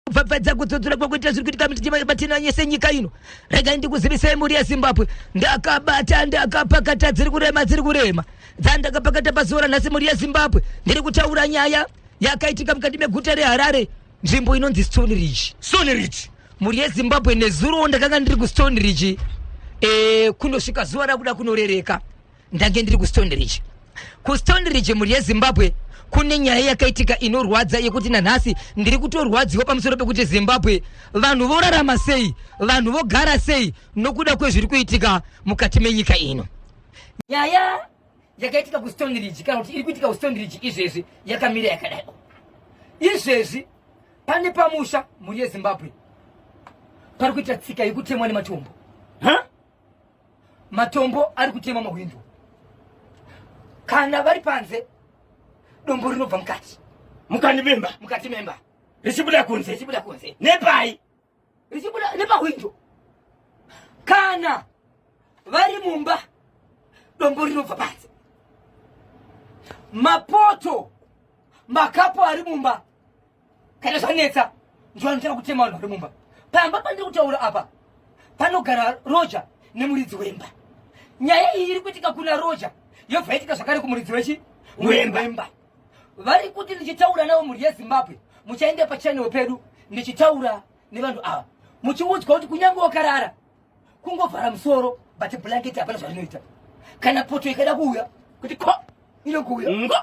Kupfapfadza kudzodzora kwakuita zviri kuitika matina nyese nyika ino. Regai ndikuzivisei mhuri yeZimbabwe. Ndakabata ndakapakata dziri kurema dziri kurema. Dzandakapakata pazuva ranhasi mhuri yeZimbabwe. Ndiri kutaura nyaya yakaitika mukati meguta reHarare nzvimbo inonzi Stone Ridge. Stone Ridge. Mhuri yeZimbabwe nezuro ndakanga ndiri kuStone Ridge e, kunosvika zuva rakuda kunorereka. Ndange ndiri kuStone Ridge. KuStone Ridge mhuri yeZimbabwe kune nyaya yakaitika inorwadza yekuti nanhasi ndiri kutorwadziwa pamusoro pekuti Zimbabwe vanhu vorarama sei, vanhu vogara sei nokuda kwezviri kuitika mukati menyika ino. Nyaya yakaitika kuStone Ridge kana kuti iri kuitika kuStone Ridge izvezvi yakamira yakadai. Izvezvi pane pamusha mhuri yeZimbabwe pari kuita tsika yekutemwa nematombo. Huh? Matombo ari kutema mahwindo. Kana vari panze dombo rinobva mukati. Mukati memba. Mukati memba. Richibuda kunze. Richibuda kunze. Nepai? Richibuda nepahwindo. Kana vari mumba dombo rinobva panze. Mapoto makapo ari mumba kana zvanetsa ndiwo anotanga kutema vanhu vari mumba pamba pandiri kutaura apa panogara roja nemuridzi wemba nyaya iyi iri kuitika kuna roja yobva yaitika zvakare kumuridzi wechi wemba vari kuti ndichitaura navo mhuri yezimbabwe muchaenda pachanel pedu ndichitaura nevanhu ava muchiudzwa kuti kunyange wakarara kungovhara musoro but blanket hapana zvarinoita kana poto ikada kuuya kuti ko inokuuya ngo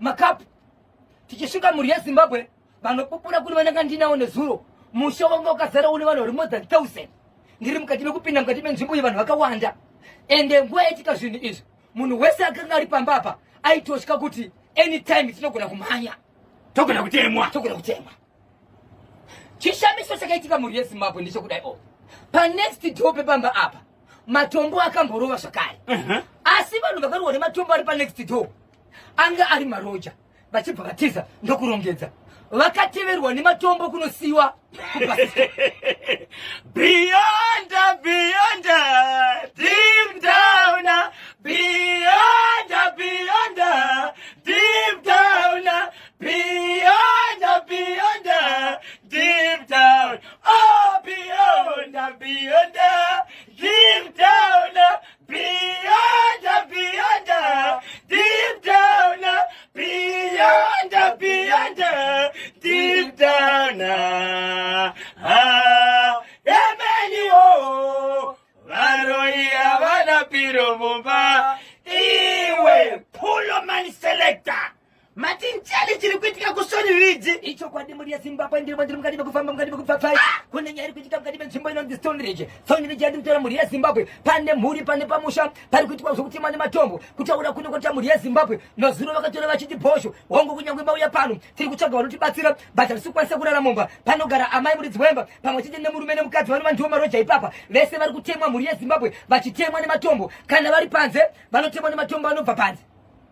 makapu tichisvika mhuri yezimbabwe vanopupura kuri vananga ndinawo nezuro musha wanga wakazara une vanhu vari more than 1000 ndiri mukati mekupinda mukati menzvimbo yevanhu vakawanda ende nguva yaitika zvinhu izvi munhu wese akanga ari pamba apa aitotya kuti anytime tinogona kumhanya togona kutemwa togona kutemwa chishamiso chakaitika mhuri yezimbabwe ndechekudai o panext door pepamba apa matombo akamborova zvakare asi vanhu vakarohwa nematombo ari panext door anga ari maroja vachibva vatiza ndokurongedza vakateverwa nematombo kunosiwa beyond beyond deep down beyond beyond deep down beyond beyond deep down oh beyond beyond deep down beyond beyond deep down beyond beyond deep down ah emeniwo varoyi havana piro mumba iwe puloman selector mati nchani chiri kuitika kusoni ridzi ichokwadi mhuri yezimbabwe ndiri ndiri mukati mekufamba mukati mekupfapfai kune nyaya iri kuitika mukati menzvimbo inonzi stone ridge stone ridge yandiri kutaura mhuri yezimbabwe pane mhuri pane pamusha pari kuitwa zvekutemwa nematombo kutaura kuno kwata mhuri yezimbabwe mazuro vakatora vachiti bhosho hongu kunyange mauya pano tiri kutsvaga vanotibatsira but hatisi kukwanisa kurara mumba panogara amai muridzi wemba pamwe chete nemurume nemukadzi vanova ndiwo maroja ipapa vese vari kutemwa mhuri yezimbabwe vachitemwa nematombo kana vari panze vanotemwa nematombo anobva panze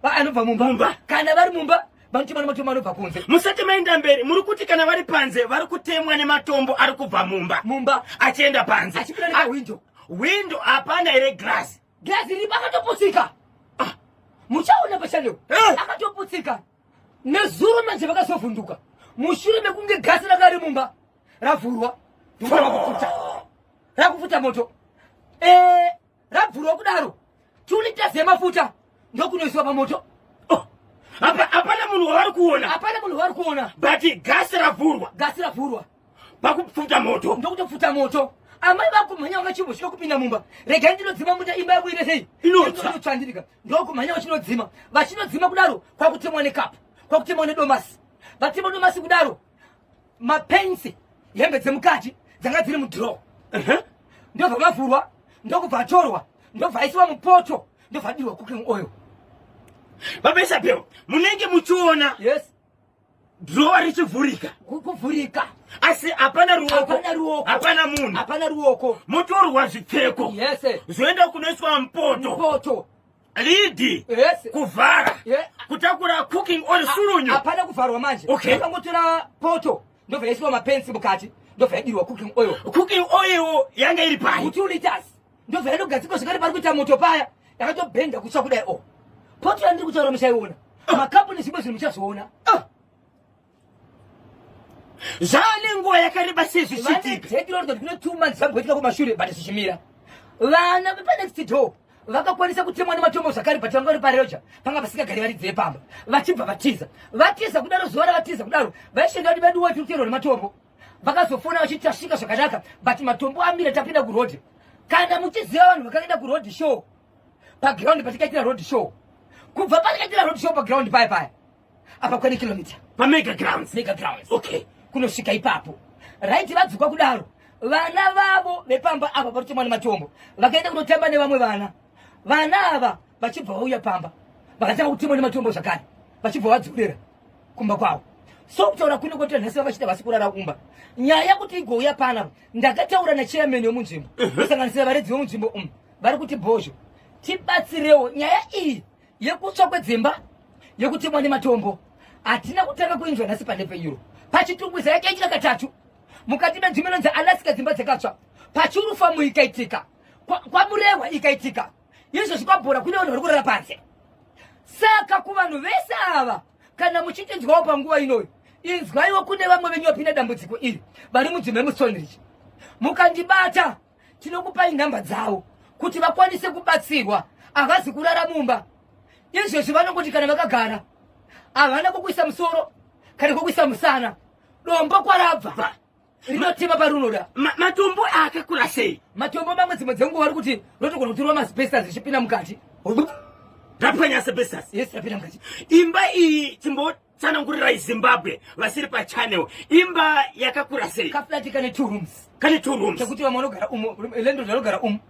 anobva mumba kana vari mumba vanotemwa nematombo anobva kunze musati maenda mberi muri kuti kana vari panze vari kutemwa nematombo ari kubva mumba mumba achienda panze achipinda nepahwindo windo hapana here grasi grasi riripo akatoputsika ah, muchaona pachanel eh. akatoputsika nezuro manje vakazovhunduka mushure mekunge gasi ranga riri mumba ravhurwa rakupfuta rakupfuta moto eh, rabvurwa kudaro 2 liters yemafuta ndokunoiswa pamoto oh, hapana munhu wavari kuona hapana munhu wavari kuona but gasi ravhurwa gasi ravhurwa pakupfuta moto ndokutopfuta moto amai vakumhanya vakachimbosvika kupinda mumba regai ndinodzima munda imba yangu ine sei inotsvandirika ndokumhanya vachinodzima vachinodzima kudaro kwakutemwa nekapu kwakutemwa nedomasi vatemwa domasi kudaro mapensi hembe dzemukati dzanga dziri mudhiro ndobva mavhurwa ndokubva atorwa ndobva aisiwa mupoto ndobva adirwa cooking oil baba isabel munenge muchiona yes drawer richivhurika kuvhurika asi hapana ruoko hapana ruoko hapana munhu hapana ruoko motorwa zvipfeko yes zvoenda kunoiswa mupoto mupoto lidi yes kuvhara yeah. kutakura cooking oil surunyu hapana kuvharwa manje okay. vakangotora poto ndobva yaiswa mapensi mukati ndobva yadirwa cooking oil cooking oil yanga iri pai 2 liters ndobva yanogadzikwa zvakare pari kuita moto paya yakatobhenda kutsva kudai o poto yandiri kutaura muchaiona makapu nezvimwe zvinhu muchazviona ah. Zvane nguva yakareba sei zvichiitika? Vane date kune 2 months zvamboitika kumashure, but zvichimira. Vana vepanext door vakakwanisa kutemwa nematombo zvakare, but vanga vari paroja, panga pasingagari varidzi vepamba, vachibva vatiza. Vatiza kudaro, zuva ravatiza kudaro, vaishenda kuti vedu wetu kuterwa nematombo. Vakazofona vachiti tasvika zvakanaka, but matombo amira, tapinda kuroad. Kana muchiziva vanhu vakaenda kuroad show, paground patikaitira road show, kubva patikaitira road show paground paya paya apa kwane kilomita. Pamega Grounds? Mega Grounds. Okay. Kunosvika ipapo, right? Vadzuka kudaro, vana vavo vepamba apa parutemwa nematombo vakaenda kunotamba nevamwe vana. Vana ava vachibva vauya pamba, vakatanga kutemwa nematombo zvakare, vachibva vadzorera kumba kwavo. So kutaura kuno kwatira nhasi, vavachita vasi kurara kumba. Nyaya kuti igouya panapa, ndakataura nachairman wemunzvimbo, kusanganisira varedzi vemunzvimbo umu, vari kuti, "Bhozho, tibatsirewo nyaya iyi yekutsva kwedzimba, yekutemwa nematombo. Hatina kutanga kuinzwa nhasi panhepfenyuro. PaChitungwiza yakaitika katatu, mukati menzvimbo inonzi Alaska dzimba dzakatsva, paChirufamu ikaitika, kwaMurehwa ikaitika, izvozvi kwaBhora kune vanhu vari kurara panze. Saka kuvanhu vese ava, kana muchitinzwawo panguva inoyi, inzwaiwo kune vamwe venyu vapinda dambudziko iri vari munzvimbo yemuStoneridge. Mukandibata, tinokupai nhamba dzavo kuti vakwanise kubatsirwa. Havazi kurara mumba izvezvi, vanongoti kana vakagara havana kwokuisa musoro kana kwokuisa musana. Dombo kwarabva rinotema parinoda. Matombo akakura sei? Matombo mamwe, dzimwe dzenguva vari kuti rotogona kutorwa maasbestos richipinda mukati. Rapwanya asbestos? Yes, rapinda mukati. Imba iyi, chimbotsanangurirai Zimbabwe vasiri pachannel, imba yakakura sei? Kaflat kane two rooms. Kane two rooms. Chekuti vamwe vanogara umu, landlord vanogara umu,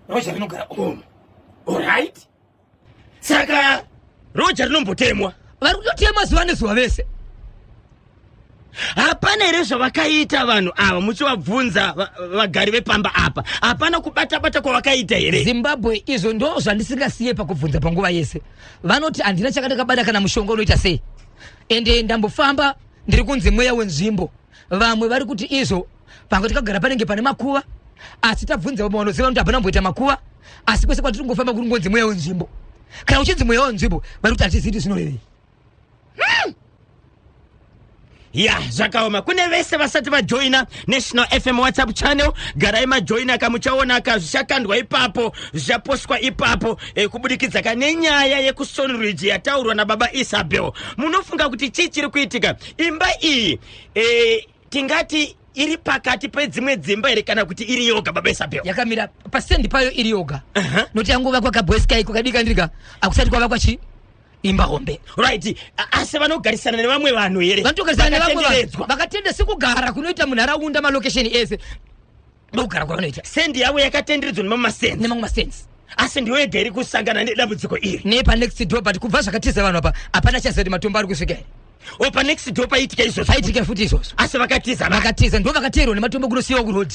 roja rinogara umu. Alright, saka roja rinombotemwa? Vari kutotema zuva nezuva vese. Hapana here zvavakaita vanhu ava muchivabvunza, vagari vepamba apa? Hapana kubata-bata kwavakaita here? Zimbabwe, izvo ndo zvandisingasiye pakubvunza panguva yese. Vanoti handina chakandakabata kana mushonga unoita sei. Ende ndambofamba, ndiri kunzi mweya wenzvimbo. Vamwe vari kuti izvo panga tikagara panenge pane makuva, asi tabvunza vamwe vanoziva kuti hapana kumboita makuva, asi kwese kwatiri kungofamba kuri ngonzi mweya wenzvimbo. Kana uchinzi mweya wenzvimbo, vari kuti hatizivi kuti zvinorevei. Ya, zvakaoma. Kune vese vasati vajoina National FM WhatsApp channel, garai majoina ka, muchaona ka zvichakandwa ipapo, zvichaposwa ipapo kubudikidza ka nenyaya yekuStoneridge yataurwa nababa Isabel. Munofunga kuti chii chiri kuitika? Imba iyi tingati iri pakati pedzimwe dzimba here kana kuti iri yoga, baba Isabel? Yakamira pastand payo, iri yoga, nokuti yangovakwa kabweskai kakadika ndika, akusati kwavakwa chi imba hombe. Right, asi vanogarisana nevamwe vanhu here? Vanotogarisana nevamwe vanhu. Vakatenderedzwa? Vakatende sekugara kunoita munharaunda, malokesheni ese ndokugara kwavanoita. Sendi yavo yakatenderedzwa nemamwe masenzi? Nemamwe masenzi. Asi ndiyo yega iri kusangana nedambudziko iri? Nepanext door, but kubva zvakatiza vanhu apa, hapana chaziva kuti matombo ari kusvika here. O, panext door paitika izvozvo? Paitika futi izvozvo. Asi vakatiza? Vakatiza, ndo vakateerwa nematombo kunosiyiwa kuroad.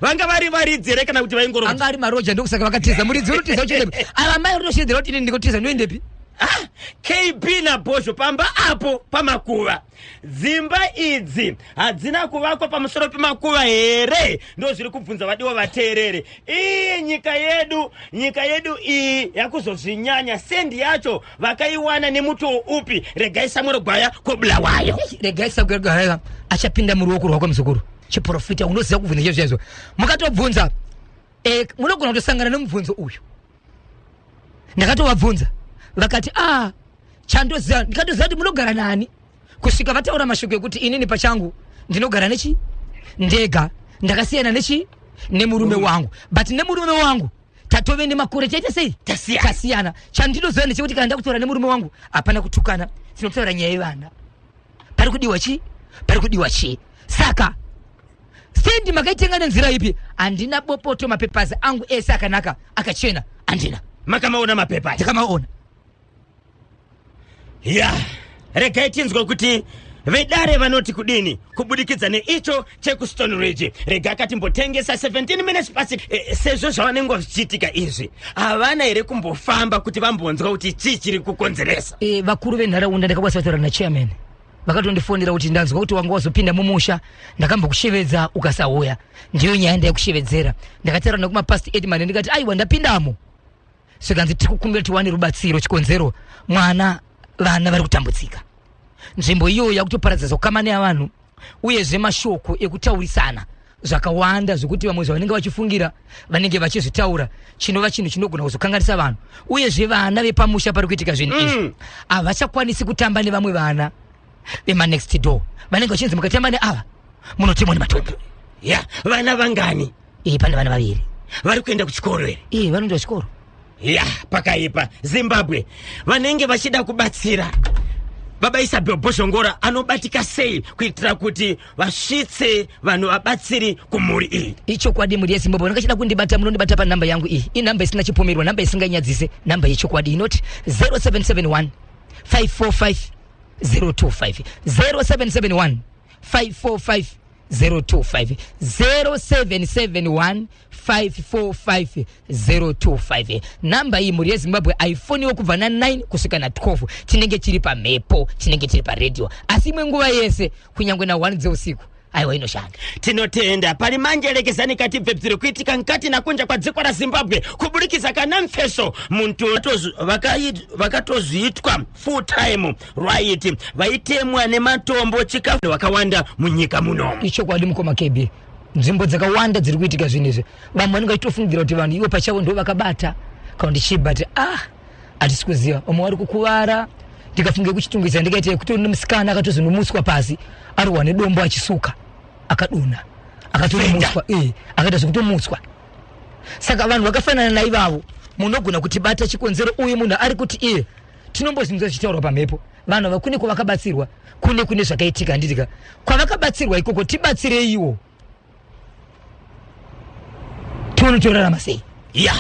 Vanga vari varidzi here kana kuti vaingoroja? Anga ari maroja, ndokusaka vakatiza. Muridzi unotiza uchiendepi? Ava mai rinoshedzera kuti inini ndikotiza, ndoendepi? Ah, KB naBhozho, pamba apo pamakuva. Dzimba idzi hadzina kuvakwa pamusoro pemakuva here? Ndo zviri kubvunza vadiwa vateerere. Iyi nyika yedu, nyika yedu iyi yakuzozvinyanya. Sendi yacho vakaiwana nemutoo upi? Regai Samuel Gwaya koBulawayo. Regai Samuel achapinda muruoko rwako, muzukuru. Chiprofita unoziva kubvunza chaizvo chaizvo. Mukatobvunza, munogona kutosangana nemubvunzo uyu. Ndakatovabvunza, vakati a chandoziva, ndikatoziva kuti munogara nani, kusvika vataura mashoko ekuti inini pachangu ndinogara nechi ndega, ndakasiyana nechi nemurume wangu, but nemurume wangu tatove nemakore chaita sei? Tasiyana. Tasiyana. Chandinoziva ndechekuti kana ndakutaura nemurume wangu, hapana kutukana, tinotaura nyaya yevana, pari kudiwa chii, pari kudiwa chii. Saka sendi makaitenga nenzira ipi? Handina bopoto, mapepazi angu ese akanaka, akachena, handina. Makamaona mapepa aya? Ndakamaona. Ya, regai tinzwe kuti vedare vanoti kudini kubudikidza neicho chekuStone Ridge. Rega katimbotengesa 17 minutes pasi. Sezvo zvavanenge zvichiitika izvi, havana here kumbofamba kuti vambonzwa kuti chii chiri kukonzeresa? Vakuru venharaunda, ndakakwanisa kutaura nachairman, vakatondifonera kuti ndanzwa kuti wanga wazopinda mumusha, ndakambokushevedza ukasauya, ndiyo nyaya ndaikushevedzera. Ndakataura nekumapast 8 mane, ndikati aiwa, ndapindamo. Zvikanzi tiri kukumbira tiwane rubatsiro, chikonzero mwana, vana vari kutambudzika. Nzvimbo iyoyo yakutoparadza ukama neavanhu, uyezve mashoko ekutaurisana zvakawanda zvekuti vamwe zvavanenge vachifungira vanenge vachizvitaura, chinova chinhu chinogona kuzokanganisa vanhu. Uyezve vana vepamusha pari kuitika zvinhu izvi havachakwanisi kutamba nevamwe vana vemanext door. Vanenge vachinzi mukatamba neava munotemwa nematombo. Ya, vana vangani? Ee, pane vana vaviri. Vari kuenda kuchikoro here? Ee, vanoenda kuchikoro. Ya, pakaipa. Zimbabwe, vanenge vachida kubatsira baba Isabel Bhozhongora anobatika sei kuitira kuti vasvitse vanhu vabatsiri kumhuri iyi? Ichokwadi, mhuri yeZimbabwe, vanenge vachida kundibata, munondibata panhamba yangu iyi. Inhamba isina chipomerwa, nhamba isinganyadzise, nhamba yechokwadi inoti 0771 545 025, 0771 545 025, 0771 545 025. Nhamba iyi, mhuri yeZimbabwe, haifoniwo kubva na9 kusvika na12. Tinenge tiri pamhepo, tinenge tiri paredhiyo, asi imwe nguva yese, kunyange na1 dzeusiku, aiwa, inoshanda. Tinotenda. Pari manje lekezani katibve bziri kuitika mkati nakunja kwa dziko ra Zimbabwe kuburikidza kana mfeso muntu vakatozviitwa full time, right? Vaitemwa nematombo, chikafu vakawanda munyika muno. Ichokwadi, mukoma KB. Nzvimbo dzakawanda dziri kuitika zvinhu izvi, vamwe vanenge vachitofungira kuti vanhu ivo pachavo ndo vakabata kana kuti chii, but ah, hatisi kuziva. Vamwe vari kukuvara. Ndikafunga kuChitungwiza, ndikaita kutori nemusikana akatozonomutswa pasi arohwa nedombo achisuka, akadonha, akatonomutswa, akaita zvekutomutswa. Saka vanhu vakafanana naivavo munogona kutibata. Chikonzero, uyu munhu ari kuti iye tinombozvinzwa zvichitaurwa pamhepo, vanhu ava kune kwavakabatsirwa, kune zvakaitika, handitika? Kwavakabatsirwa ikoko, tibatsireiwo tione torarama sei. Ya,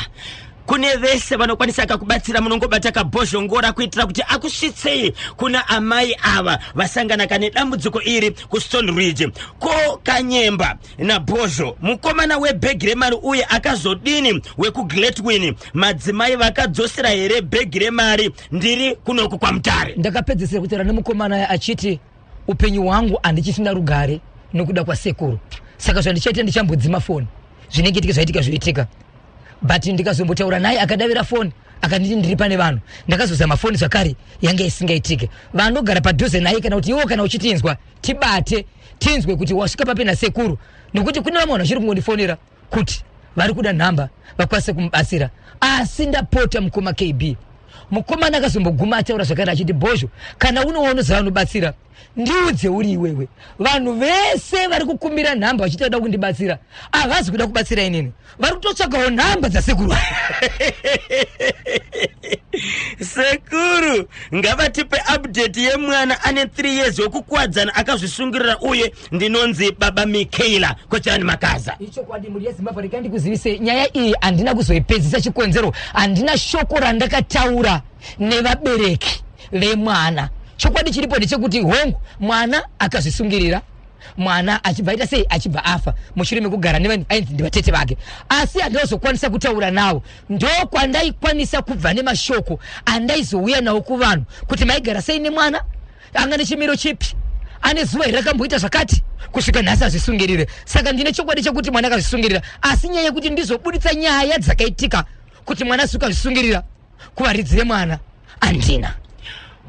kune vese vanokwanisa kakubatsira, munongobata kaBhozhongora kuitira kuti akusvitsei kuna amai ava vasangana kane dambudziko iri kuStone Ridge. Ko Kanyemba naBhozho, mukomana webhegi remari uye akazodini wekuGletwin? Madzimai vakadzosera here bhegi remari? Ndiri kunoku kwaMutare. Ndakapedzisira kutaura nemukomana achiti, "Upenyu hwangu handichisina rugare nokuda kwasekuru. Saka zvandichaita, ndichambodzima foni. Zvinenge itike zvaitika zvoitika." But ndikazombotaura naye, akadavira foni, akanditi, "Ndiri pane vanhu." Ndakazozama foni zvakare, yange isingaitike. Vanogara padhuze naye, kana kuti iwo, kana uchitinzwa, tibate tinzwe kuti wasvika papi nasekuru, nokuti kune vamwe vanhu vachiri kungondifonera kuti vari kuda nhamba vakwanise kumubatsira. Asi ndapota, mukoma KB, mukomana akazomboguma ataura zvakare achiti, "Bhozho, kana unowa unoziva unobatsira, ndiudze uri iwewe. Vanhu vese vari kukumbira nhamba vachiti vada kundibatsira havazi kuda kubatsira inini, vari kutotsvagawo nhamba dzasekuru." Sekuru ngavatipe update yemwana ane 3 years wekukuwadzana akazvisungirira. Uye ndinonzi baba Mikaela Kochani Makaza. Ichokwadi, mhuri yeZimbabwe, regai ndikuzivise, nyaya iyi handina kuzoipedzisa. Chikonzero, handina shoko randakataura nevabereki vemwana. Chokwadi chiripo ndechekuti, hongu, mwana akazvisungirira, mwana achibva aita sei, achibva afa mushure mekugara nevanhu ainzi ndivatete vake, asi handinazokwanisa kutaura navo. Ndokwandaikwanisa kubva nemashoko andaizouya nawo kuvanhu kuti maigara sei nemwana, anga nechimiro chipi, ane zuva here rakamboita zvakati kusvika nhasi azvisungirire. Saka ndine chokwadi chekuti mwana akazvisungirira, asi nyaya yekuti ndizobuditsa nyaya dzakaitika kuti mwana asuka azvisungirira kuvaridzi vemwana, handina.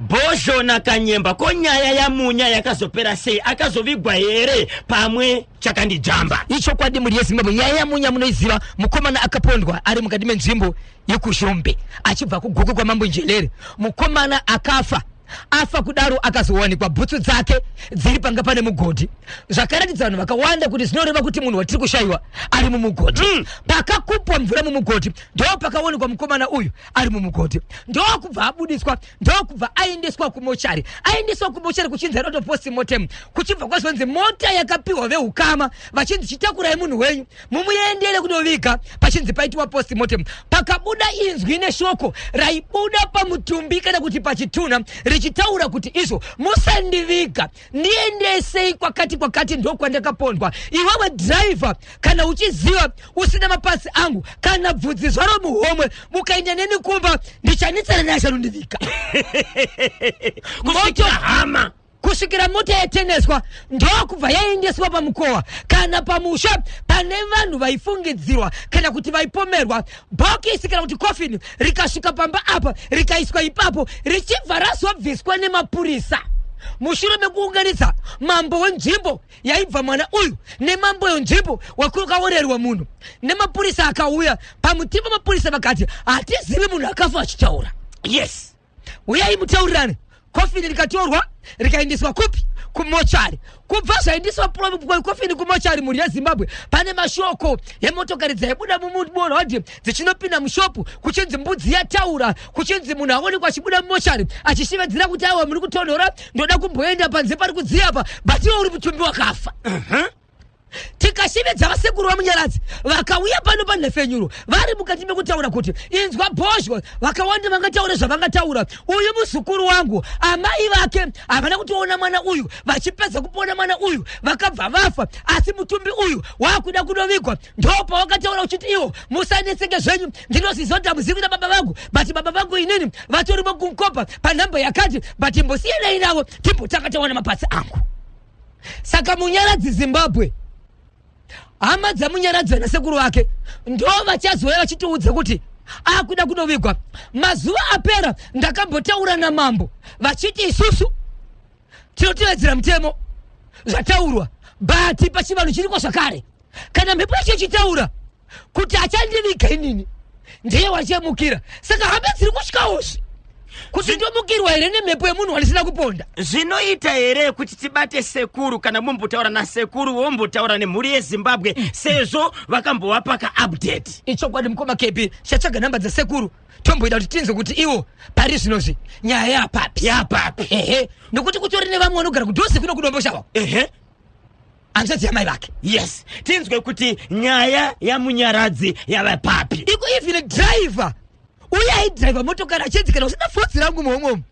Bhozho naKanyemba, ko nyaya yaMunya yakazopera sei? Akazovigwa here? Pamwe chakandijamba. Ichokwadi, mhuri yeZimbabwe, nyaya yaMunya munoiziva. Mukomana akapondwa ari mukati menzvimbo yekuZhombe achibva kuGokwe kwaMambo Njelere. Mukomana akafa. Afa kudaro, akazowanikwa bhutsu dzake dziri panga pane mugodhi, zvakaratidza vanhu vakawanda kuti zvinoreva kuti munhu watiri kushayiwa ari mumugodhi. Pakakupwa mvura mumugodhi, ndo pakaonekwa mukomana uyu ari mumugodhi, ndokubva abudiswa, ndokubva aendeswa kumochari. Aendeswa kumochari, kuchinzi anoto postmortem, kuchibva kwazonzi mota yakapiwa veukama, vachinzi chitakurai munhu wenyu mumuendere kunoviga, pachinzi paitiwa postmortem. Pakabuda inzwi neshoko raibuda pamutumbi kana kuti pachitunha richitaura kuti izvo, "Musandiviga, ndiendesei kwakati kwakati, ndokwandakapondwa. Iwewe dhiraivha, kana uchiziva usina mapasi angu kana bvudzi zvaro muhomwe, mukaenda neni kumba ndichanetsana neachanondiviga." Kusvikira hama Kusvikira mota yateneswa, ndokubva yaendeswa pamukowa kana pamusha pane vanhu vaifungidzirwa kana kuti vaipomerwa. Bhokisi kana kuti kofini rikasvika pamba apa, rikaiswa ipapo, richibva razobviswa nemapurisa. Mushure mekuunganidza mambo wenzvimbo yaibva mwana uyu nemambo wenzvimbo wekukaorerwa munhu nemapurisa akauya pamuti pamapurisa, vakati hatizivi munhu akafa achitaura. Uyai mutaurirane. Kofini rikatorwa rikaendeswa kupi? Kumochari. Kubva zvaendeswa kofini kumochari, mhuri yeZimbabwe, pane mashoko emotokari dzaibuda mumurodhi dzichinopinda mushopu, kuchinzi mbudzi yataura, kuchinzi munhu aonekwa achibuda mumochari achishevedzera kuti, "Aiwa, muri kutonhora, ndoda kumboenda panze, pari kudziyapa." But iwo uri mutumbi wakafa. Tikashevedza vasekuru vaMunyaradzi, vakauya pano panhefenyuro vari mukati mekutaura kuti, "Inzwa bhozho, vakawanda vangataura zvavangataura. Uyu muzukuru wangu, amai vake havana kutoona mwana uyu. Vachipedza kupona mwana uyu, vakabva vafa, asi mutumbi uyu waakuda kunovigwa." Ndo pawakataura uchiti, "Iwo musanetseke zvenyu, ndinoziva kuti hamuzivi kuna baba vangu, but baba vangu inini vatorimo kunkopa panhamba yakati, but mbosiyanai navo timbotanga tawana mapatsi angu." Saka Munyaradzi, Zimbabwe, hama dzaMunyaradzi nasekuru vake ndo vachazouya vachitiudza kuti akuda kunovigwa. Mazuva apera ndakambotaura namambo vachiti, "Isusu tinotevedzera mutemo zvataurwa, but pachivanhu chiriko zvakare. Kana mhepo yacho ichitaura kuti achandiviga inini ndiye wachemukira." Saka hama dziri kusvikaozve kuti ndomukirwa here nemhepo yemunhu wandisina kuponda? Zvinoita here kuti tibate sekuru, kana mumbotaura nasekuru, wombotaura nemhuri yeZimbabwe, sezvo vakambovapa kaupdate? Ichokwadi, mukoma Kepi. Chatsvaga namba dzasekuru, tomboita kuti tinzwe kuti iwo pari zvinozvi nyaya yapapi. Yapapi. Ehe, nokuti kutori nevamwe vanogara kudhuze kuno kuDomboshava, hanzvadzi yamai vake. Yes, tinzwe kuti nyaya yaMunyaradzi yava papi. Iko even driver uye aidhiraivha motokari achinzi, "Kana usina fodzi rangu muhomomo,"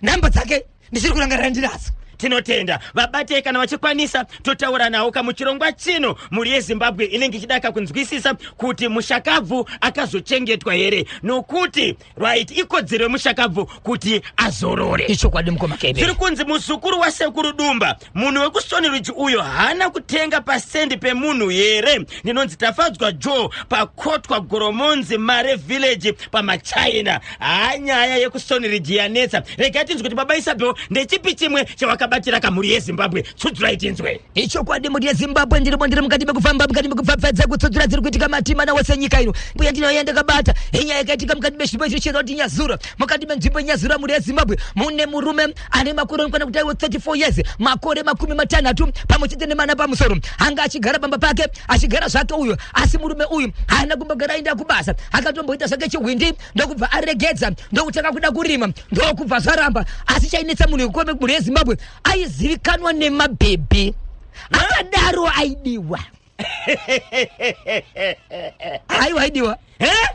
namba dzake ndichiri kurangarira, ndinadzo. Tinotenda. Vabatei kana vachikwanisa, totaura nawo kamuchirongwa chino. Mhuri yeZimbabwe inenge ichidaka kunzwisisa kuti mushakabvu akazochengetwa here, nokuti right, ikodzero yemushakabvu kuti azorore. Ichokwadi, mukoma Kebe. Zviri kunzi muzukuru wasekuru Dumba, munhu wekuStoneridge uyo, haana kutenga pasendi pemunhu here? Ndinonzi Tafadzwa Joe, pakotwa Goromonzi, Mare Village, pamachina. Haa, nyaya yekuStoneridge yanetsa. Regai tinzwe kuti baba Isabel ndechipi chimwe chavakabatira kamhuri yeZimbabwe. Tsudzurai tinzwe. Ichokwadi, mhuri yeZimbabwe, ndirimo, ndiri mukati mekufamba, mukati mekupfapfadza kutsudzura dziri kuitika matima wose nyika ino. Mbuya ndinoya ndakabata inyaya yakaitika mukati mezvimbo izvo kuti Nyazura, mukati menzvimbo yeNyazura, mhuri yeZimbabwe, mune murume ane makore anokwana kuti aiwe 34 years, makore 36 pamwe chete nemana pamusoro. Anga achigara pamba pake, achigara zvake uyu, asi murume uyu haana kumbogara aenda kubasa. Akatomboita zvake chihwindi, ndokubva aregedza, ndokutanga kuda kurima, ndokubva zvaramba. Asi chainetsa munhu wekome, mhuri yeZimbabwe, aizivikanwa nemabhebhi akadaro, aidiwa. Haiwa, aidiwa.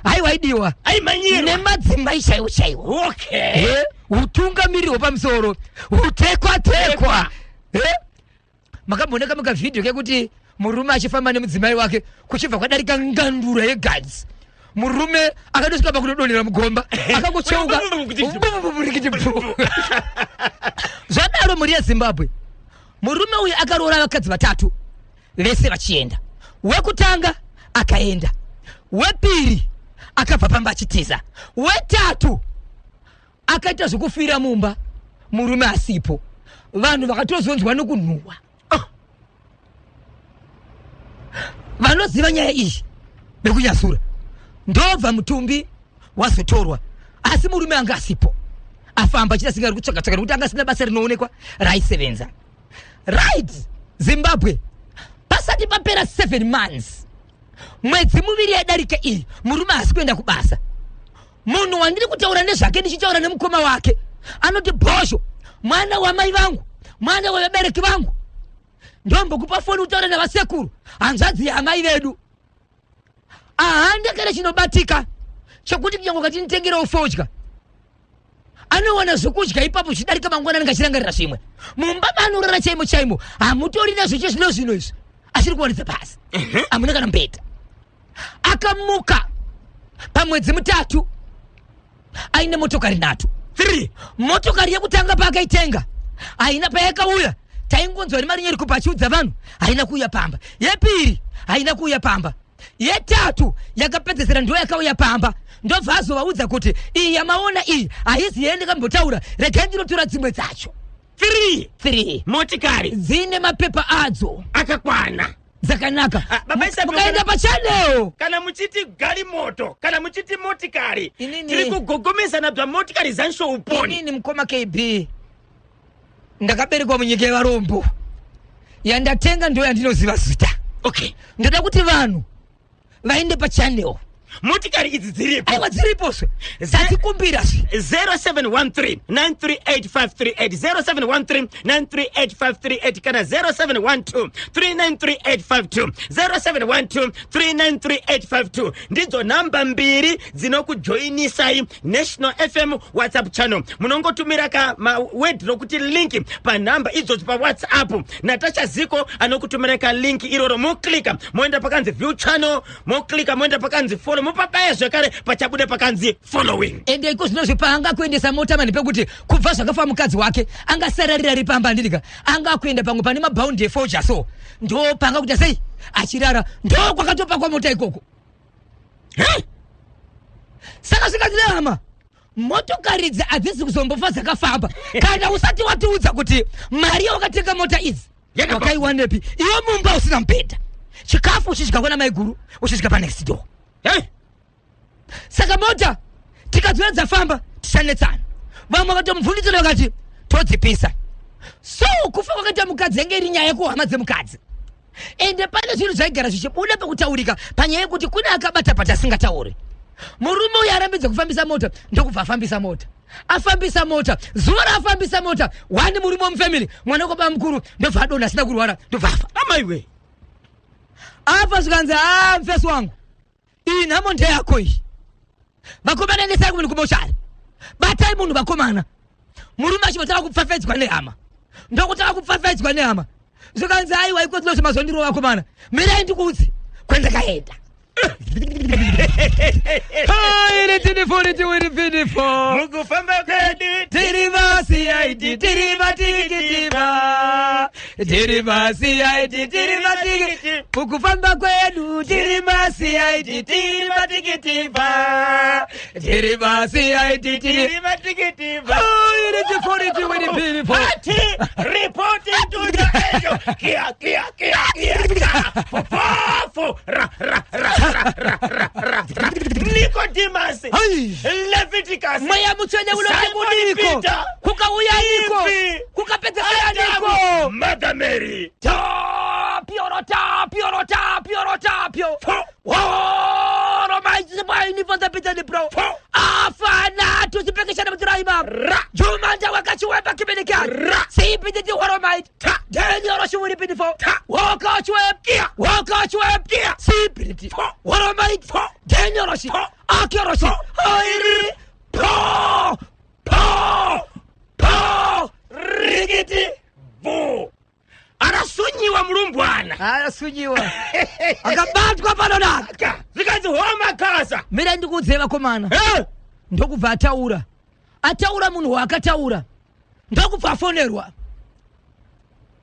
Haiwa, aidiwa. Aimanyirwa. Nemadzimai chaiwo chaiwo. Utungamiriri hwepamusoro, hutekwa tekwa. Makambooneka mukavhidhiyo kekuti murume achifamba nemudzimai wake, kuchibva kwadarika ngandura yegadzi, murume akatosvika pakunodonhera mugomba, akangocheuka rikiti bvu. Zvadaro, mhuri yeZimbabwe, murume uyu akaroora vakadzi vatatu, vese vachienda. Wekutanga akaenda, wepiri akabva pamba achitiza, wetatu akaita zvekufira mumba murume asipo. Vanhu vakatozonzwa nokunhuhwa. Oh. Vanoziva nyaya iyi vekuNyazura, ndobva mutumbi wazotorwa, asi murume anga asipo, afamba achita singari kutsvaka tsvaka, nekuti anga asina basa rinoonekwa raisevenza. Right, Zimbabwe, pasati papera 7 months, mwedzi muviri yadarika iyi, murume haasi kuenda kubasa. Munhu wandiri kutaura nezvake, ndichitaura nemukoma wake, anoti, "Bhozho, mwana wamai vangu, mwana wevabereki vangu, ndombokupa foni kutaura navasekuru, hanzvadzi yamai vedu. Ahanda kana chinobatika chokuti kunyange ukati nditengerewo fodya, anowana zvokudya ipapo zvichidarika mangwana anenge achirangarira zvimwe. Mumba maanorara chaimo chaimo hamutorina zveche zvino zvino izvi, achiri kuwanidza pasi, hamuna kana mubhedha." Akamuka pamwedzi 3 aine motokari nhatu. 3. Motokari yekutanga paakaitenga haina payakauya, taingonzwa nemari kupa achiudza vanhu, haina kuuya pamba. Yepiri haina kuuya pamba. Yetatu yakapedzesera ndo yakauya pamba, ndobva azovaudza kuti, "Iyi yamaona iyi haizi yendikambotaura, regai ndinotora dzimwe dzacho." 3 3 motikari dzine mapepa adzo akakwana dzakanaka. Ah, Baba Isabel, Mukaenda pachannel. Kana muchiti galimoto, kana muchiti motikari, Inini- tiri kugogomesana bva motikari zanshouponi. Inini mukoma KB, ndakaberekwa munyika yevarombo. Yandatenga ndo yandinoziva zita. Ndoda kuti vanhu vaende pachannel. Motikari idzi dziripo. Aiwa, dziripozve, dzatikumbira zve. 0713 938538, 0713 938538 kana 0712 393852, 0712 393852 ndidzo nhamba mbiri dzinokujoinisai National FM WhatsApp channel. Munongotumira ka maword rokuti link panhamba idzodzo paWhatsApp. Natasha Ziko anokutumira ka link iroro, moklika moenda pakanzi view channel, moklika moenda pakanzi follow, mopabaya zvekare pachabuda pakanzi following. Ende iko zvinozvi paanga kuendesa mota mani, pekuti kubva zvakafa mukadzi wake angasararira ari pamba, andidika anga kuenda pamwe pane mabhaundi efoja, so ndo panga kuita sei achirara, ndo kwakatopakwa mota ikoko. Hey! Saka zvikanzi nehama, motokari idzi hadzisi kuzombofa dzakafamba kana usati watiudza kuti mari yawakatenga mota idzi wakaiwanepi, iwe mumba usina mubhedha, chikafu uchidya kwana maiguru, uchidya panext door. Hey! Saka mota tikadziona dzafamba tichanetsana. Vamwe vakatomubvunzira vakati todzipisa. So kufa kwakaita mukadzi yange iri nyaya yekuhama dzemukadzi, ende pane zvinhu zvaigara zvichibuda pakutaurika panyaya yekuti kune akabata pati asingatauri. Murume uyu arambidza kufambisa mota, ndokubva afambisa mota. Afambisa mota, zuva raafambisa mota, wani murume wemufamily, mwana wekobaba mukuru, ndobva adonha asina kurwara, ndobva afa. Amaiwe! Afa, zvikanzi, "A, mufesi wangu, iyi nhamo ndeyako iyi. Vakomana, endesai kumunhu kumochari, batai munhu vakomana." Murume achibotanga kupfapfaidzwa nehama, ndokutanga kupfapfaidzwa nehama. Zvikanzi, "Aiwa, ikodzinozi mazondiro vakomana, mirai ndikuudze kwendakaenda." Mukufamba kwedu Tiri vaCID, tiri vatikitiva, tiri vaCID, tiri vatikiti. Mukufamba kwedu tiri maCID, tiri vatikitiva, tiri vaCID, tiri tiri vatikitiva. Party reporting to the angel. Kia kia kia kia kia. Fo fo ra ra ra ra ra ra ra ra. Nicodemus. Ai. Leviticus. Mweya Mutsvene unoti Simon kudiko Peter. kukauya niko Ipi. kukapedzesera niko. Adam. Mother Mary. Tapio rotapio rotapio rotapio. Fo. Romainifonzapitani. Fo. Afana tusipekeshana mutiraima. Ra. Jumanda wakachiwemba kibinikani. Ra. Sipititi horomait. Ta. Denioroshiwiripinifo. Ta. Wakachiweb. Kia. Wakachiweb. Kia. Sipititi. Fo. Horomait. Fo. Denioroshi. Fo. Akioroshi. Fo. Airi. Po. Po. Po. Rikiti. Bo. Arasunyiwa mulumbwana. Arasunyiwa. Akabatwa panonaka. Ka. Zvikanzi homa kasa. Mira ndikuudze vakomana. Eh. Ndokubva ataura, ataura munhu waakataura, ndokubva afonerwa.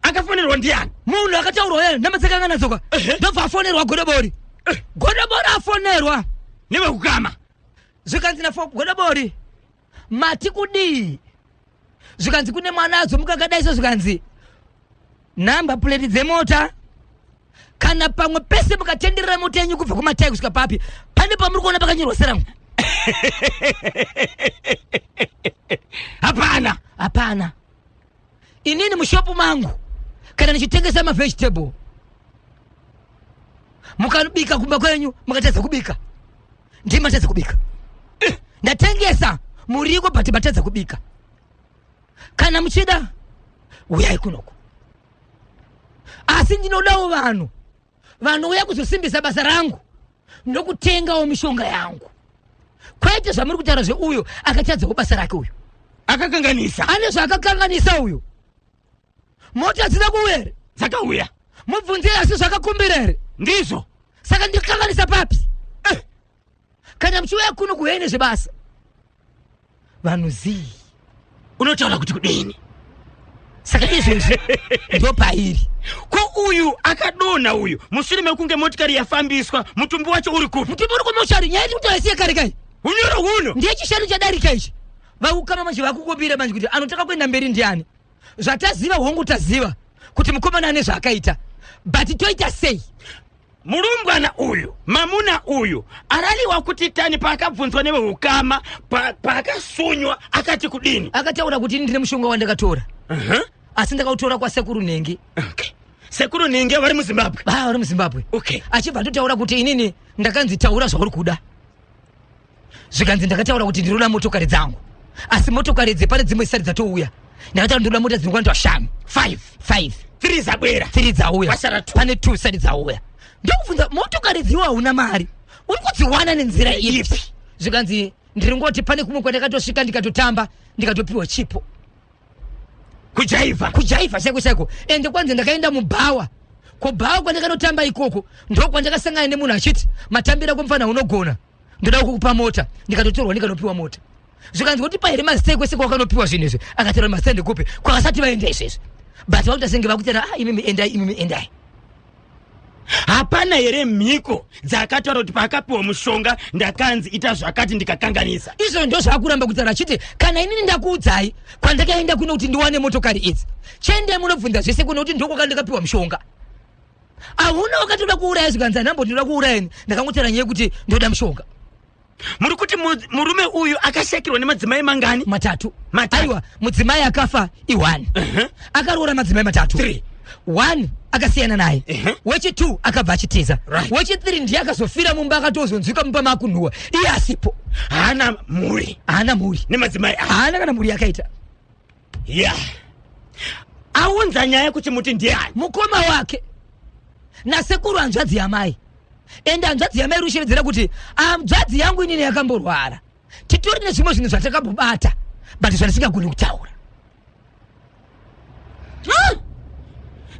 Akafonerwa ndiani? Munhu akataurwa yeye nhamba dzakanga nadzoka. Ndobva afonerwa Godobori. Godobori afonerwa Nevekukama. Zvikanzi nafo, "Godobori, mati kudii?" Zvikanzi kune mwana adzomuka akadai so. Zvikanzi nhamba plate dzemota, kana pamwe pese mukatenderera mota yenyu kubva kumatai kusvika papi, pane pamuri kuona pakanyorwa serangu? Hapana. Hapana. Inini mushopu mangu kana ndichitengesa mavegetable, mukabika kumba kwenyu mukatadza kubika, ndimatadza kubika. Ndatengesa muriko, but matadza kubika. Kana muchida, uyai kunoko, asi ndinodawo vanhu vanouya kuzosimbisa basa rangu nokutengawo mishonga yangu, kwete zvamuri kutaura zveuyo akatadzawo basa rake uyo. Akakanganisa. Ane zvaakakanganisa uyo. Mota dzina kuuya here? Dzakauya. Mubvunzei, asi zvakakumbira here? Ndizvo. Saka ndikanganisa papi? Kana muchiuya kuno, kuuyai nezvebasa. Vanhu zii. Unotaura kuti kudini? Saka izvezvi ndopairi. Ko uyu akadonha uyu mushure mekunge motikari yafambiswa, mutumbi wacho uri kupi? Mutumbi uri kumochari. Nyaya iri kutaura isiye kare kai. Unyoro huno. Ndiye chishanu chadarika ichi. Vaukama manje vakukumbira manje kuti anotaka kuenda mberi ndiani. Zvataziva, hongu, taziva kuti mukomana ane zvaakaita, but toita sei? Murumbwana uyu, mamuna uyu, araliwa kuti tani paakabvunzwa neveukama, paakasunywa akati kudini? Akataura kuti ini ndine mushonga wandakatora, asi ndakautora kwasekuru Nhengi. Okay. Sekuru Nhengi vari muZimbabwe? Ah, vari muZimbabwe. Achibva atotaura kuti inini ndakanzi taura zvauri kuda. Zvikanzi ndakataura kuti ndinoda motokari dzangu, asi motokari idzi pane dzimwe zisati dzatouya. Ndakataura ndinoda mota dzinokwana kuita shanu. 5. 5. 3 zabwera. 3 dzauya. Kwasara 2. Pane 2 zisati dzauya. Ndokubvunza, motokari dziwo hauna mari, uri kudziwana nenzira ipi? Ipi? Zvikanzi ndiri ngoti pane kumwe kwandakatosvika, ndikatotamba, ndikatopiwa chipo. Kujaivha? Kujaivha chaiko chaiko. Ende kwanzi ndakaenda mubhawa, kubhawa kwandakanotamba ikoko ndokwandakasangana nemunhu achiti matambira kwemufana unogona, ndoda kukupa mota. Ndikatotorwa, ndikanopiwa mota. Zvikanzi wotipa here mazita ekwese kwakanopiwa zvinhu izvi? Akataura mazita, ndikupi kwakasati vaenda izvezvi, but vakuita senge vakuita, ah, imimi endai, imimi endai. Hapana here mhiko dzakataura kuti paakapiwa mushonga ndakanzi ita zvakati, ndikakanganisa? Izvo ndo zvaakuramba kutaura, achiti kana inini ndakuudzai kwandakaenda kuno kuti ndiwane motokari idzi, chiendai munobvunza zvese kuno kuti ndokwaka ndakapiwa mushonga. Hauna wakatoda kuuraya? Zvikanzi handamboti ndoda kuurayani, ndakangotaura nyaya yekuti ndoda mushonga. Muri kuti murume uyu akashakirwa nemadzimai mangani? Matatu. Matatu. Aiwa, mudzimai akafa i1. Akaroora madzimai matatu. Three. 1 akasiyana naye, wechi2 akabva achitiza, wechi3 ndiye akazofira mumba, akatozonzwika mumba makunhuwa iye asipo. Haana mhuri? Haana mhuri. Nemadzimai aya? Haana kana mhuri yakaita. Ya, aunza nyaya kuti muti ndiani? Mukoma wake nasekuru, hanzvadzi yamai. Ende hanzvadzi yamai rushevedzera kuti hanzvadzi yangu inini yakamborwara, titori nezvimwe zvinhu zvatakambobata, but zvandisingagoni kutaura.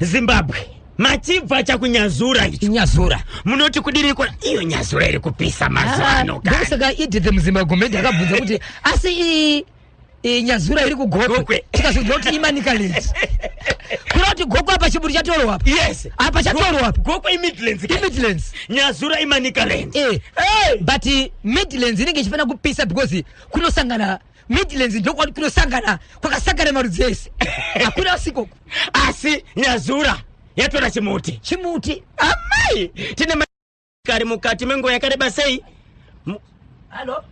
Zimbabwe, machibva chakunyazura icho. Inyazura. Munoti kudiriko iyo nyazura iri kupisa mazuva ano kani? Ndosaka Edith Muzimbabwe akabvunza kuti asi iyi nyazura iri kuGokwe? Gokwe. Tikazonzwa kuti iManicaland, kureva kuti Gokwe apa chiburi chatorwa apa. Apa chatorwa apa. Gokwe iMidlands. IMidlands. Nyazura iManicaland. Eh. But Midlands inenge ichifanira kupisa because kunosangana, Midlands ndokwati kunosangana, kwakasangana marudzi ese, hakuna asikoko. Asi nyazura yatora chimuti. Chimuti. Amai, tine motikari mukati menguva yakareba sei? Halo.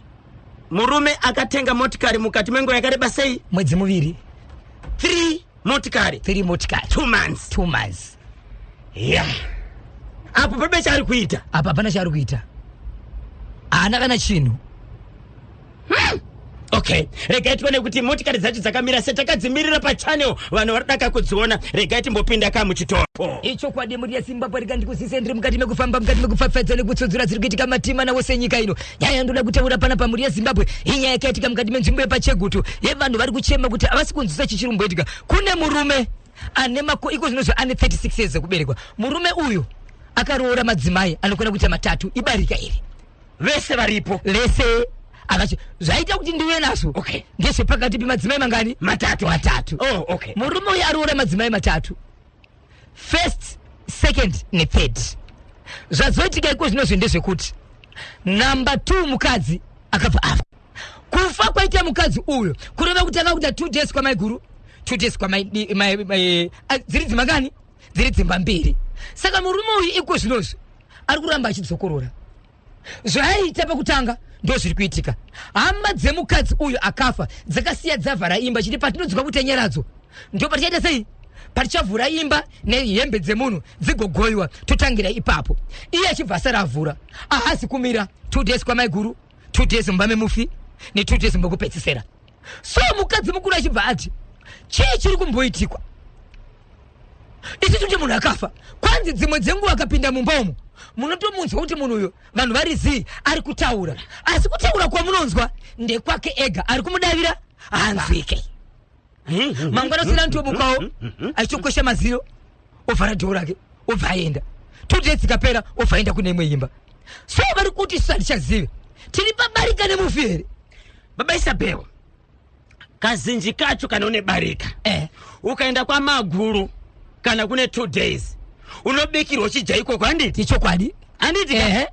Murume akatenga motikari mukati menguva yakareba sei? Mwedzi 2. Three motikari. Three motikari. 2 months. 2 months. Ya, apo pabe chaari kuita? Apa hapana chaari kuita, haana kana chinhu. Okay, regai tione kuti motikari dzacho dzakamira sei. Takadzimirira pachannel, vanhu vari daka kudziona. Regai timbopinda ka muchitoro. Ichokwadi, mhuri yeZimbabwe, rega ndikuzise ndiri mukati mekufamba, mukati mekupfapfaidza nekutsudzura dziri kuitika matima nawo senyika ino. Nyaya yandoda kutaura pana pamhuri yeZimbabwe inyaya yakaitika mukati menzvimbo yepaChegutu, yevanhu vari kuchema kuti havasi kunzwisa chichirumboitika. Kune murume ane mako iko zvinozvo ane 36 years ekuberekwa. Murume uyu akaroora madzimai anokwana kuita matatu. Ibarika iri. Vese varipo? Vese. Akachi zvaita kuti ndiuye nazvo ndezvepakati pemadzimai mangani? Matatu. Matatu. Oh, okay. Murume uyu aroora madzimai matatu, first, second nethird. Zvazoitika iko zvinozvi ndezvekuti number 2 mukadzi akabva afa. Kufa kwaita mukadzi uyu kureva kuti anga kuita 2 days kwamaiguru, 2 days kwamai, dziri dzimba ngani? Dziri dzimba mbiri. Saka murume uyu iko zvinozvi ari kuramba achidzokorora zvaaiita pakutanga, ndo zviri kuitika. Hama dzemukadzi uyu akafa dzakasiya dzavhara imba, chiti patinodzoka kuita nyaradzo ndo patichaita sei, patichavhura imba nehembe dzemunhu dzigogoyiwa, totangira ipapo. Iye achibva asara avhura, ahasi kumira 2 days kwamaiguru, 2 days mumba memufi, ne2 days mumba kupedzisera. So mukadzi mukuru achibva ati chii chiri kumboitikwa ichi, kuti munhu akafa? Kwanzi dzimwe dzenguva akapinda mumba umo, munotomunzwa kuti munhu uyu, vanhu vari zii, ari kutaura, asi kutaura kwamunonzwa ndekwake ega, ari kumudavira haanzwike. Mangwana usina ntomukawo achitokwesha mazino, ovhara dhoo rake, obva aenda. 2 days dzikapera, obva aenda kune imwe imba. So vari kuti isu hatichazive, tiri pabarika nemufi here? Baba Isabel, kazhinji kacho kana une barika, ukaenda kwamaguru kana kune 2 days, unobikirwa uchidya ikoko, handiti? Ichokwadi. Handiti? Ehe.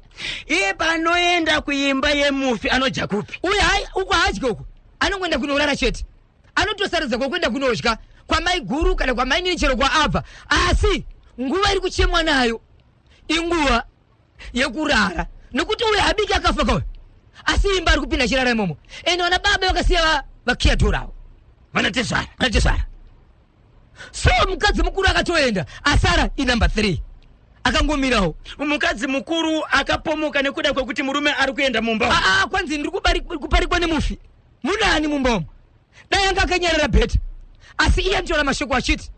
Iye panoenda kuimba yemufi anodya kupi? Uye hai, uko haadyi uko, anongoenda kunorara chete, anotosarudza kwekuenda kunodya. Kwamaiguru kana kwamainini, chero kwaabva, asi nguva iri kuchemwa nayo inguva yekurara, nekuti uyo habiki akafa kauyo, asi imba ari kupinda achirara imomo. Ende vana baba vakasiya vakiya door ravo. Vanatezvara. Vanatezvara. So mukadzi mukuru akatoenda, asara inumber 3 akangomirawo. Mukadzi mukuru akapomoka nekuda kwekuti murume ari kuenda mumba. Aa, kwanzi ndiri kuparikwa nemufi. Munani mumba umu? Dai anga akanyarara better, asi iye anotaura mashoko achiti,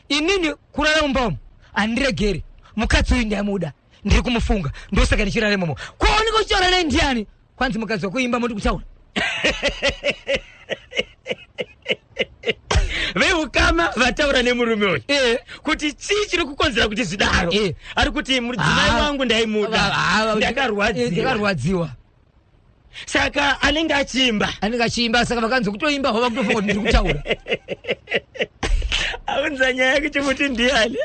"Inini kurara mumba umu handiregeri. Mukadzi uyu ndamuda, ndiri kumufunga, ndosaka ndichirara imomo." Kwaoneka uchitaura naye ndiani? Kwanzi mukadzi wakuimba moti kutaura. Veukama vataura nemurume uyu kuti chii chiri kukonzera kuti zvidaro. Ari kuti mudzimai wangu ndaimuda, ndakarwadziwa. Ndakarwadziwa. Saka anenge achiimba. Anenge achiimba, saka vakanzi kutoimba hova kutofunga kuti ndiri kutaura. Aunza nyaya kuti muti ndiani?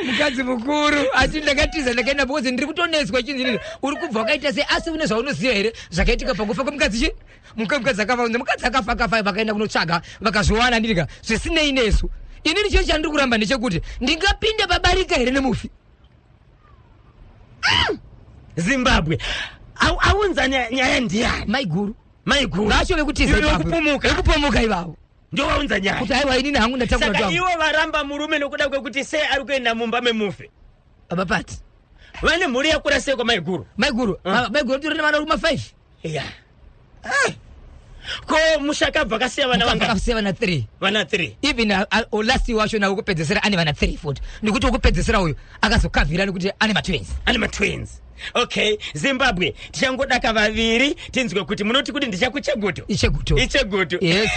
Mukadzi mukuru ati, "Ndakatiza, ndakaenda because ndiri kutonetswa." Chinzi, "Uri kubva wakaita sei? Asi une zvaunoziva here zvakaitika pakufa kwemukadzi?" Chi mukadzi akafa, unzi mukadzi akafa, akafa, vakaenda kunotsvaga vakazviwana. Ndirika zvisinei nesu. Inini chinhu chandiri kuramba ndechekuti ndingapinde pabarika here nemufi? Zimbabwe. Aunza nyaya ndiani? Maiguru. Maiguru. Vacho vekutiza. Ivo ipapo. vekupumuka. Vekupumuka ivavo. Ndo vaunza nyaya. Kuti aiwa, inini hangu ndatakura Saka twangu. ivo varamba murume nokuda kwekuti sei ari kuenda mumba memufi? Baba Pati. Vane mhuri yakura sei kwamaiguru? Maiguru. Maiguru tori nevana kuma 5. Ya, ko mushakabva akasiya vana vanga? Akasiya vana 3. Vana 3. Even last wacho nawo kupedzesera ane vana 3 futi, nekuti wekupedzesera uyu akazokavhira nekuti ane matwins. Ane matwins. Okay, Zimbabwe, tichangodaka vaviri tinzwe kuti munoti kuti ndichakucheguto. Icheguto. Icheguto. Yes.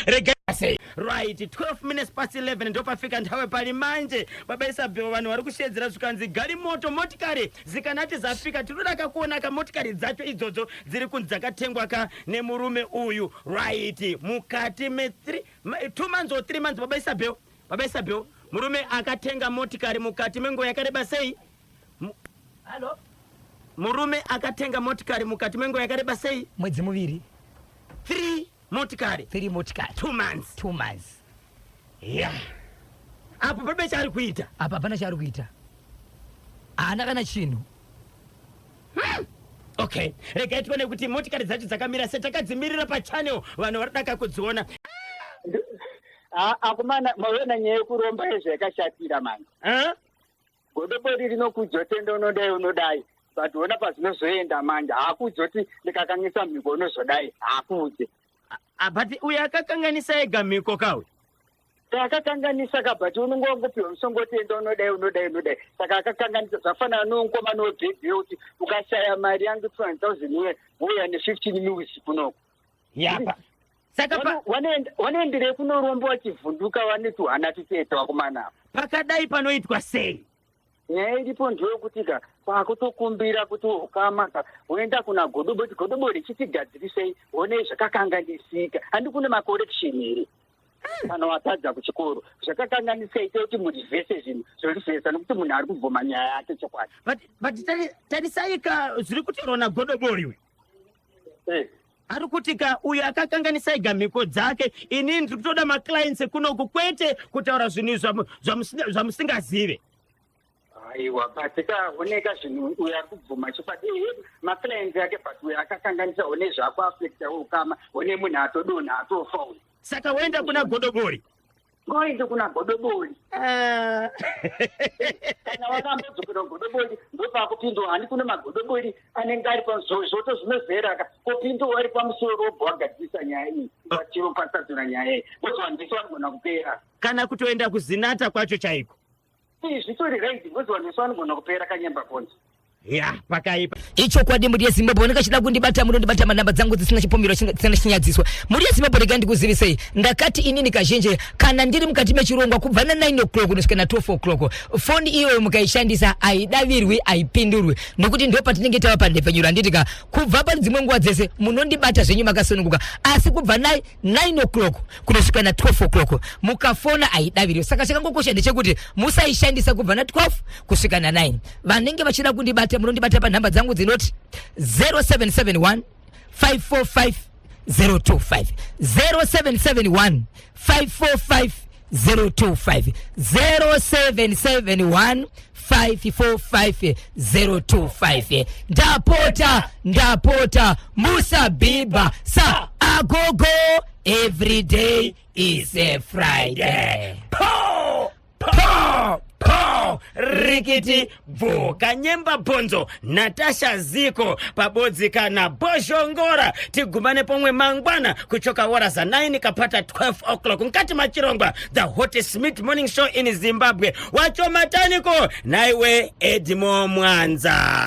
Rega sei. Right, 12 minutes past 11 ndopafika nthawe pali manje. Baba Isabel, vanhu vari kushedzera zvikanzi gari moto motikari zikanati zafika. Tinodaka kuona ka motikari dzacho idzodzo dziri kunzi dzakatengwa ka nemurume uyu, right, mukati me 2 months or 3 months. Baba Isabel, Baba Isabel, murume akatenga motikari mukati menguva yakareba sei? Hallo? Murume akatenga motikari mukati menguva yakareba sei? Mwedzi 2. 3 motikari. 3 motikari. 2 months. 2 months. Ya, apo pabe chaari kuita? Apa hapana chaari kuita, haana kana chinhu. Okay, regai tione kuti motikari dzacho dzakamira sei. Takadzimirira pachannel, vanhu vari daka kudziona. Akomana, maona nyaya yekuromba izvo yakashatira mani. Eh? Godobori rinokudzotenda unodai unodai, but ona pazvinozoenda manje, haakudzoti ndikakanganisa mhiko unozodai, haakudze. Ah, but uyo akakanganisa ega mhiko kawe. Akakanganisa ka, but unonge wangopiwa musongotenda unodai unodai unodai, saka akakanganisa. Zvafanana nomukomana webhegi yekuti ukashaya mari yangu 200,000 uye wouya ne15 mils kunoko. Yapa saka pa, Wanoenderei kunoromba vachivhunduka, vane tuhana tutete vakomana ava. Pakadai panoitwa sei? Nyaya iripo ndeyekuti ka kwakutokumbira kuti ukama ka woenda kuna godobori, godobori chitigadzirisei, onei zvakakanganisika. Handi kune macorrection here kana watadza kuchikoro? Zvakakanganisika, ite kuti mureverse zvinhu, zvorivhesa, nokuti munhu ari kubvuma nyaya yake chokwadi. But tarisai ka zviri kutaurwa nagodobori uyu. Ari kuti ka uyu akakanganisa ega mhiko dzake. Inini ndiri kutoda maclients ekunoku, kwete kutaura zvinhu zvamusingazive. Aiwa, but kaoneka zvinhu, uyo ari kubvuma chokwadi, maclients ake, but uyo akakanganisa, one zvakuafecta ukama, one munhu atodonha atofa uyu. Saka waenda kuna godobori. Ngoende kuna godobori. Kana wakambodzokera godobori, ndopakupindwa. Hani kune magodobori anenge ari pazvoto zvinozera ka, kopindwa ari pamusoro, wobva wagadzirisa nyaya iyi, chiro pasadzura nyaya iyi, because vanhu vese vanogona kupera. Kana kutoenda kuzinata kwacho chaiko. Ii, zvitori right, because vanhu vese vanogona kupera kanyemba konzo. Ya, pakaipa. Ichokwadi, mhuri yeZimbabwe, vanenge vachida kundibata munondibata manhamba dzangu dzisina chipomero, dzisina chinyadziswa. Mhuri yeZimbabwe, regai ndikuzivisei, ndakati inini kazhinji kana ndiri mukati mechirongwa kubva na9 o'clock kusvika na12 o'clock, foni iyoyo mukaishandisa haidavirwi, haipindurwi, nokuti ndo patinenge tava panhepfenyuro, handiti ka? Kubva pane dzimwe nguva dzese munondibata zvenyu makasununguka, asi kubva 9 o'clock kunosvika na12 o'clock mukafona haidavirwi. Saka chakangokosha ndechekuti musaishandisa kubva na12 kusvika na9. Vanenge vachida kundibata munondibata panhamba dzangu dzinoti 0771 545. 025, 0771 545 025, 0771 545 025. Ndapota, ndapota, musabhibha sa agogo. Every day is a Friday. Po po po, rikiti bvu, kanyemba bhonzo, Natasha Ziko pabodzi kana Bhozhongora. Tigumane pomwe mangwana kuchoka wora za 9 kapata 12 o'clock mkati machirongwa the hottest mid morning show in Zimbabwe, wacho mataniko naiwe Edmo Mwanza.